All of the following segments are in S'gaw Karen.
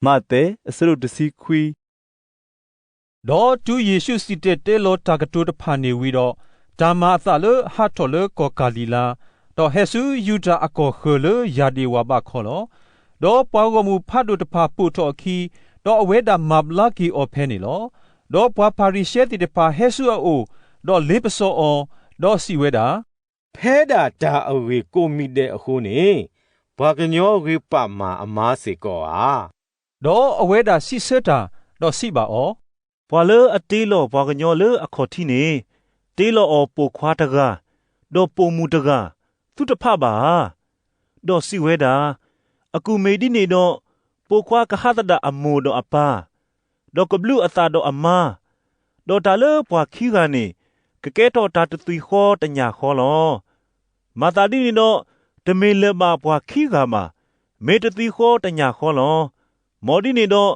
မးသဲ အဆၢဒိၣ်တဆံခွံ. ဒီးတုၤယ့ၣ်ရှူးစံၣ်တဲၤတဲလီၤတၢ်ကတိၤတဖၣ်န့ၣ်ဝံၤဒီး, တၢ်မၤအသးလၢဟးထီၣ်လၢကီၢ်ကၤလံၤလါ, ဒီးဟဲဆူယူဒၤအကီၢ်ဃၢၤလၢယၢ်ဒ့ၣ်ဝၣ်ဘးခီလီၤ. ဒီးပှၤဂီၢ်မုၢ်ဖးဒိၣ်တဖၣ်ပိာ်ထီၣ်အခံ, ဒီးအဝဲဒၣ်မၤဘျါက့ၤအီၤဖဲန့ၣ်လီၤ. ဒီးပှၤဖၤရံၤၡဲသ့ၣ်တဖၣ်ဟဲဆူအအိၣ်, ဒီးလ့ပစီအီၤ, ဒီးစံးဝဲဒၣ်, ဖဲဒၣ်တၢ်အဂ့ၢ်ကိးမံၤဒဲးအဃိန့ၣ်, ပှၤကညီဂ့ၤပာ်မၤအမါစ့ၢ်ကီးဧါ. ဒီးအဝဲဒၣ်စံးဆၢတၢ်, ဒီးစံးဘၣ်အီၤ, ပှၤလၢအတ့လီၤပှၤကညီလၢအခီၣ်ထံးန့ၣ်, တ့လီၤအီၤပိာ်ခွါတဂၤ, ဒီးပိာ်မုၣ်တဂၤ, သုတဖးဘၣ်ဧါ. ဒီးစံးဝဲဒၣ်, အကူၣ်မ့ၢ်ဒ်န့ၣ်ဒီး, ပိာ်ခွါကဟးသဒၣ်အမိၢ်ဒီးအပၢ်, ဒီးကဘျုးအသးဒီးအမါ, ဒီးတၢ်လၢပှၤခံဂၤန့ၣ်, ကကဲထီၣ်တၢ်တသွံၣ်ဃီတညၣ်ဃီလီၤ. မၤသးဒ်န့ၣ်ဒီး, တမ့ၢ်လၢၤဘၣ်ပှၤခံဂၤဘၣ်, မ့ၢ်တသွံၣ်ဃီတညၣ်ဃီလီၤ. မ်ဒ်န့ၣ်ဒီး,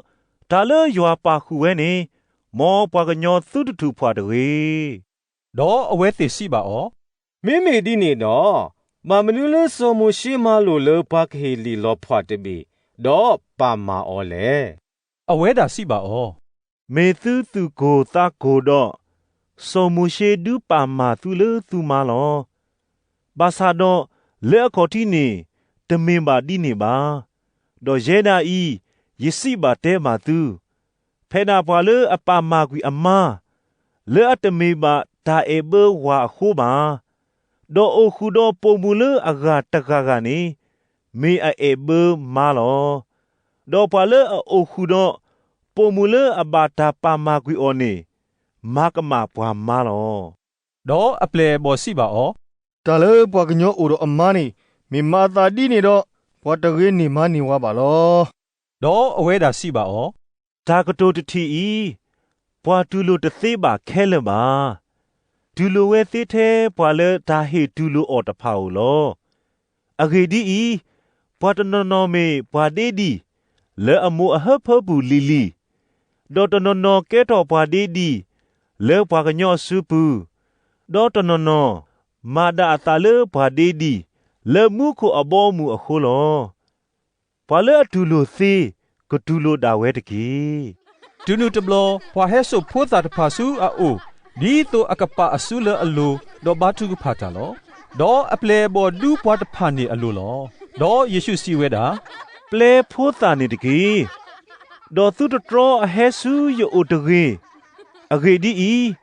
တၢ်လၢယွၤပာ်ဃုာ်ဝဲန့ၣ်, မ်ပှၤကညီသုတထူးဖှၣ်တဂ့ၤ. ဒီးအဝဲသ့ၣ်စံးဘၣ်အီၤ, မ့မ့ၢ်ဒ်န့ၣ်ဒီး, ဘၣ်မနုၤလၢစီၤမိၤၡ့မၤလိာ်လၢပှၤကဟ့ၣ်လံာ်လီၤဖှၣ်တဘ့ၣ်, ဒီးပာ်မၤအီၤလဲၣ်. အဝဲဒၣ်စံးဘၣ်အီၤ, မ့ၢ်သုသူၣ်ကိၢ်သးကိၢ်ဒီး, စီၤမိၤၡ့ဒုးပာ်မၤသုလၢသုမါလီၤ. ဘၣ်ဆၣ်ဒီး, လၢအခီၣ်ထံးန့ၣ်, တမ့ၢ်ဘၣ်ဒ်န့ၣ်ဘၣ်. ဒီးယဲဒၣ်အံၤ, ယစံးဘၣ်တဲဘၣ်သု, ဖဲဒၣ်ပှၤလၢအပာ်မၤကွံာ်အမါ, လၢအတမ့ၢ်ဘၣ်တၢ်အဲၣ်ဘၢဝၤအဃိဘၣ်, ဒီးအိၣ်ဃုာ်ဒီးပိာ်မုၣ်လၢအဂၤတဂၤဂၤန့ၣ်, မ့ၢ်အအဲၣ်ဘၢမါလီၤ. ဒီးပှၤလၢအအိၣ်ဃုာ်ဒီးပိာ်မုၣ်လၢအဘၣ်တၢ်ပာ်မၤကွံာ်အီၤန့ၣ်, မၤကမၣ်ပှၤမါလီၤ. ဒီးအပျဲၢ်အဘီၣ်စံးဘၣ်အီၤ, တၢ်လၢပှၤကညီအိၣ်ဒီးအမါန့ၣ်, မ့ၢ်မၤအသးဒ်န့ၣ်ဒီး, ပှၤတဂ့ၤန့ၢ်မါန့ၢ်ဝၤဘၣ်လီၤ. ဒီးအဝဲဒၣ်စံးဘၣ်အီၤ, တၢ်ကတိၤတထံၣ်အံၤ, ပှၤတူၢ်လိာ်တသ့ဘၣ်ခဲလၢာ်ဘၣ်. တူၢ်လိာ်ဝဲသ့ထဲပှၤလၢတၢ်ဟ့ၣ်တူၢ်လိာ်အီၤတဖၣ်ဧိၤလီၤ. အဂ့ၢ်ဒ်အံၤ, ပှၤတနီၤနီၤမ့ၢ်ပှၤဒ့ဒံၣ်, လၢအမိၢ်အဟၢဖၢပူၤလံၤလံၤ, ဒီးတနီၤနီၤကဲထီၣ်ပှၤဒ့ဒံၣ်, လၢပှၤကညီအစုပူၤ, ဒီးတနီၤနီၤ, မၤဒၣ်အသးလၢပှၤဒ့ဒံၣ်, လၢမူခိၣ်အဘီအမုၢ်အဃိလီၤ. ပှၤလၢအတူၢ်လိာ်သ့, ကတူၢ်လိာ်ဒၣ်ဝဲတက့ၢ်. တုၤနုၤတဘျီ ပှၤဟဲစိာ်ဖိသၣ်တဖၣ်ဆူအအိၣ်, ဒ်သိးအကပာ်အစုလၢအလိၤ, ဒီးဘါထုကဖၣ်တၢ်လီၤ. ဒီးအပျဲၢ်အဘီၣ်ဒူပှၤတဖၣ်န့ၣ်အလိၤလီၤ. ဒီးယ့ၣ်ရှူးစံးဝဲဒၣ်, ပျဲဖိသၣ်န့ၣ်တက့ၢ်. ဒီးသုတတြီအဟဲဆူယအိၣ်တဂ့ၤ. အဂ့ၢ်ဒ်အံၤ,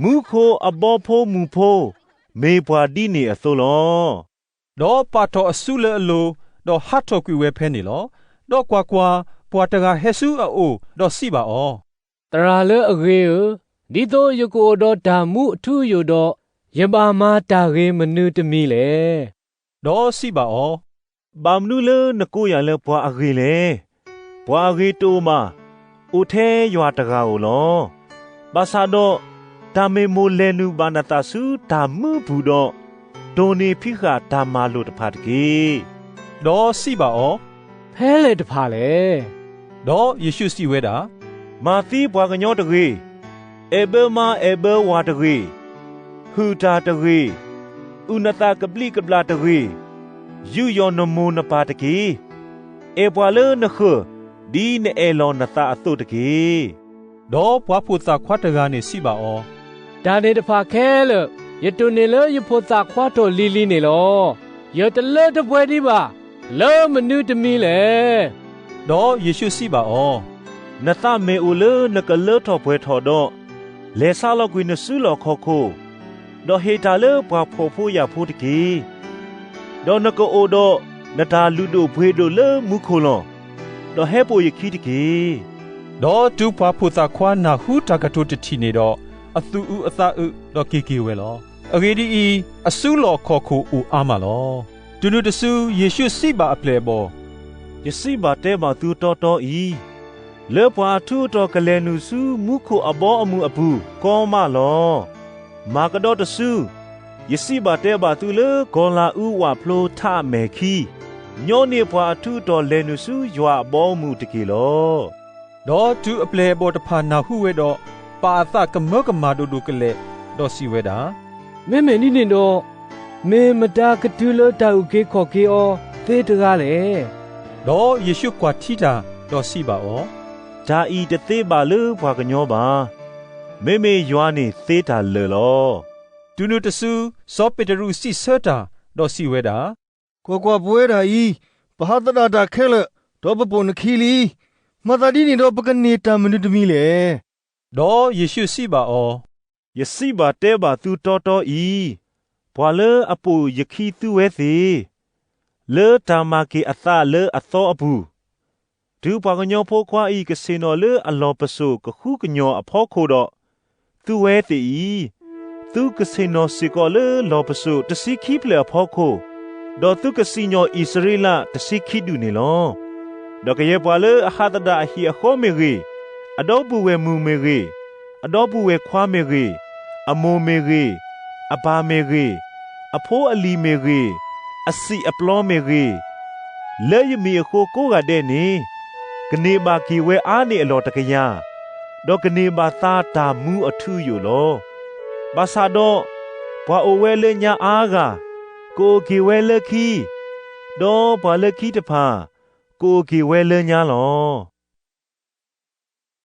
မူခိၣ်အဘီဖိမုၢ်ဖိ, မ့ၢ်ပှၤဒ်န့ၣ်အသိးလီၤ. ဒီးပာ်ထီၣ်အစုလၢအလိၤ, ဒီးဟးထီၣ်ကွံာ်ဝဲဖဲန့ၣ်လီၤ. ဒီးကွၢ်ကွၢ်, ပှၤတဂၤဟဲဆူအအိၣ်, ဒီးစံးဘၣ်အီၤ, သရၣ်လၢအဂ့ၤဧၢ, ဒ်သိးယကအိၣ်ဒီးတၢ်မူအထူအယိာ်ဒီး, ယဘၣ်မၤတၢ်ဂ့ၤမနုၤတမံၤလဲၣ်. ဒီးစံးဘၣ်အီၤ, ဘၣ်မနုၤလၢနကိးယၤလၢပှၤအဂ့ၤလဲၣ်. ပှၤအဂ့ၤတအိၣ်ဘၣ်, အိၣ်ထဲယွၤတဂၤဧိၤလီၤ. ဘၣ်ဆၣ်ဒီး, တၢ်မ့ၢ်မိၣ်လဲၤနုာ်ဘၣ်နသးဆူတၢ်မူပူၤဒီး, တိၢ်န့ၢ်ဖံးဃာ်တၢ်မၤလိာ်တဖၣ်တက့ၢ်. ဒီးစံးဘၣ်အီၤ, ဖဲလဲၣ်တဖၣ်လဲၣ်. ဒီးယ့ၣ်ရှူးစံးဝဲဒၣ်, မၤသံပှၤကညီတဂ့ၤ, အဲၣ်ဘၢမါအဲၣ်ဘၢဝၤတဂ့ၤ, ဟုၣ်တၢ်တဂ့ၤ, အုၣ်နသးကဘျံးကဘျၣ်တဂ့ၤ, ယူးယီၣ်နမိၢ်နပၢ်တက့ၢ်. အဲၣ်ပှၤလၢနဃၢၤ, ဒ်နအဲၣ်လီၤနသးအသိးတက့ၢ်. ဒီးပှၤဖိသၣ်ခွါတဂၤန့ၣ်စံးဘၣ်အီၤ, တၢ်န့ၣ်တဖၣ်ခဲလၢာ်, ယတိၢ်န့ၢ်လၢယဖိသၣ်ခွါထီၣ်လံၤလံၤန့ၣ်လီၤ. ယတလၢတပှဲၤဒံးဘၣ်, လၢမနုၤတမံၤလဲၣ်. ဒီးယ့ၣ်ရှူးစံးဘၣ်အီၤ, နသးမ့ၢ်အိၣ်လၢနကလၢထီၣ်ပှဲၤထီၣ်ဒီး, လဲၤဆါလီၤကွံာ်နစုလီၢ်ခီၣ်ခိၣ်, ဒီးဟ့ၣ်တၢ်လၢပှၤဖှီၣ်ဖိယာ်ဖိတက့ၢ်. ဒီးနကအိၣ်ဒီးနတၢ်လုၢ်ဒိၣ်ပှ့ၤဒိၣ်လၢမူခိၣ်လီၤ. ဒီးဟဲပိာ်ယခံတက့ၢ်. ဒီးတုၤပှၤဖိသၣ်ခွါနၢ်ဟူတၢ်ကတိၤတထံၣ်န့ၣ်ဒီး, အသူၣ်အုးအသးအုး, ဒီးက့ၤက့ၤဝဲလီၤ. အဂ့ၢ်ဒ်အံၤ, အစုလီၢ်ခီၣ်ခိၣ်အိၣ်အါမးလီၤ. တုၤနုၤတစု, ယ့ၣ်ရှူးစံးဘၣ်အပျဲၢ်အဘီၣ်, ယစံးဘၣ်တဲဘၣ်သုတီတီအံၤ, လၢပှၤအထူးအတီၤကလဲၤနုာ်ဆူမူခိၣ်အဘီအမုၢ်အပူၤကီမးလီၤ. မၤကဒီးတစု, ယစံးဘၣ်တဲဘၣ်သုလၢကီၤလၤအူဝၣ်ဖျိထးအမဲာ်ခံ, ညီနုၢ်ပှၤအထူးအတီၤလဲၤနုာ်ဆူယွၤအဘီအမုၢ်တက့ၢ်လီၤ. ဒီးတုၤအပျဲၢ်အဘီၣ်တဖၣ်နၢ်ဟူဝဲဒီး, ပာ်အသးကမၢကမၣ်ဒိၣ်ဒိၣ်ကလဲာ်, ဒီးစံးဝဲဒၣ်, မ့မ့ၢ်ဒ်န့ၣ်ဒီး, မ့ၢ်မတၤကတုၤလၢတၢ်အုၣ်က့ၤခီၣ်က့ၤအီၤသ့တဂၤလဲၣ်. ဒီးယ့ၣ်ရှူးကွၢ်ထံတၢ်, ဒီးစံးဘၣ်အီၤ, တၢ်အံၤတသ့ဘၣ်လၢပှၤကညီဘၣ်. မ့မ့ၢ်ယွၤန့ၣ်သ့တၢ်လၢာ်လီၤ. တုၤနုၤတစု စီၤပ့းတရူးစံးဆၢတၢ်, ဒီးစံးဝဲဒၣ်, ကွၢ်ကွၢ်, ပဝဲဒၣ်အံၤ, ပဟးသဒၣ်တၢ်ခဲလၢာ်, ဒီးပပိာ်နခံလံ. မၤသးဒ်န့ၣ်ဒီး ပကန့ၢ်တၢ်မနုၤတမံၤလဲၣ်. ဒီးယ့ၣ်ၡူးစံးဘၣ်အီၤ, ယစံးဘၣ်တဲဘၣ်သုတီတီအံၤ, ပှၤလၢအပိာ်ယခံသုဝဲသ့ၣ်, လၢတၢ်မၤက့ၤအသးလၢအသီအပူၤ, တုၤပှၤကညီဖိခွါအံၤ ကဆ့ၣ်နီၤလၢအလီၢ်ပစိာ်ကဃုကညီၤအဖီခိၣ်ဒီး, သုဝဲသ့ၣ်အံၤ, သုကဆ့ၣ်နီၤစ့ၢ်ကီးလၢလီၢ်ပစိာ်တဆံခံဖျၢၣ်အဖီခိၣ်, ဒီးသုကစံၣ်ညီၣ်အံၣ်စရ့လးတဆံခံဒူၣ်န့ၣ်လီၤ. ဒီးကယဲၢ်ပှၤလၢအဟးသဒၣ်အဟံၣ်အဃီမ့ၢ်ဂ့ၤ, အဒီပုၢ်ဝဲၢ်မုၣ်မ့ၢ်ဂ့ၤ, အဒီပုၢ်ဝဲၢ်ခွါမ့ၢ်ဂ့ၤ, အမိၢ်မ့ၢ်ဂ့ၤ, အပၢ်မ့ၢ်ဂ့ၤ, အဖိအလံၤမ့ၢ်ဂ့ၤ, အစံာ်အပျီမ့ၢ်ဂ့ၤ, လၢယမံၤအဃိကိးဂၤဒဲးန့ၣ်, ကန့ၢ်ဘၣ်က့ၤဝဲအါန့ၢ်အလီၢ်တကယၤ, ဒီးကန့ၢ်ဘၣ်သါတၢ်မူအထူအယိာ်လီၤ. ဘၣ်ဆၣ်ဒီး, ပှၤအိၣ်ဝဲလၢညါအါဂၤ, ကအိၣ်က့ၤဝဲလၢခံ, ဒီးပှၤလၢခံတဖၣ်, ကအိၣ်က့ၤဝဲလၢညါလီၤ.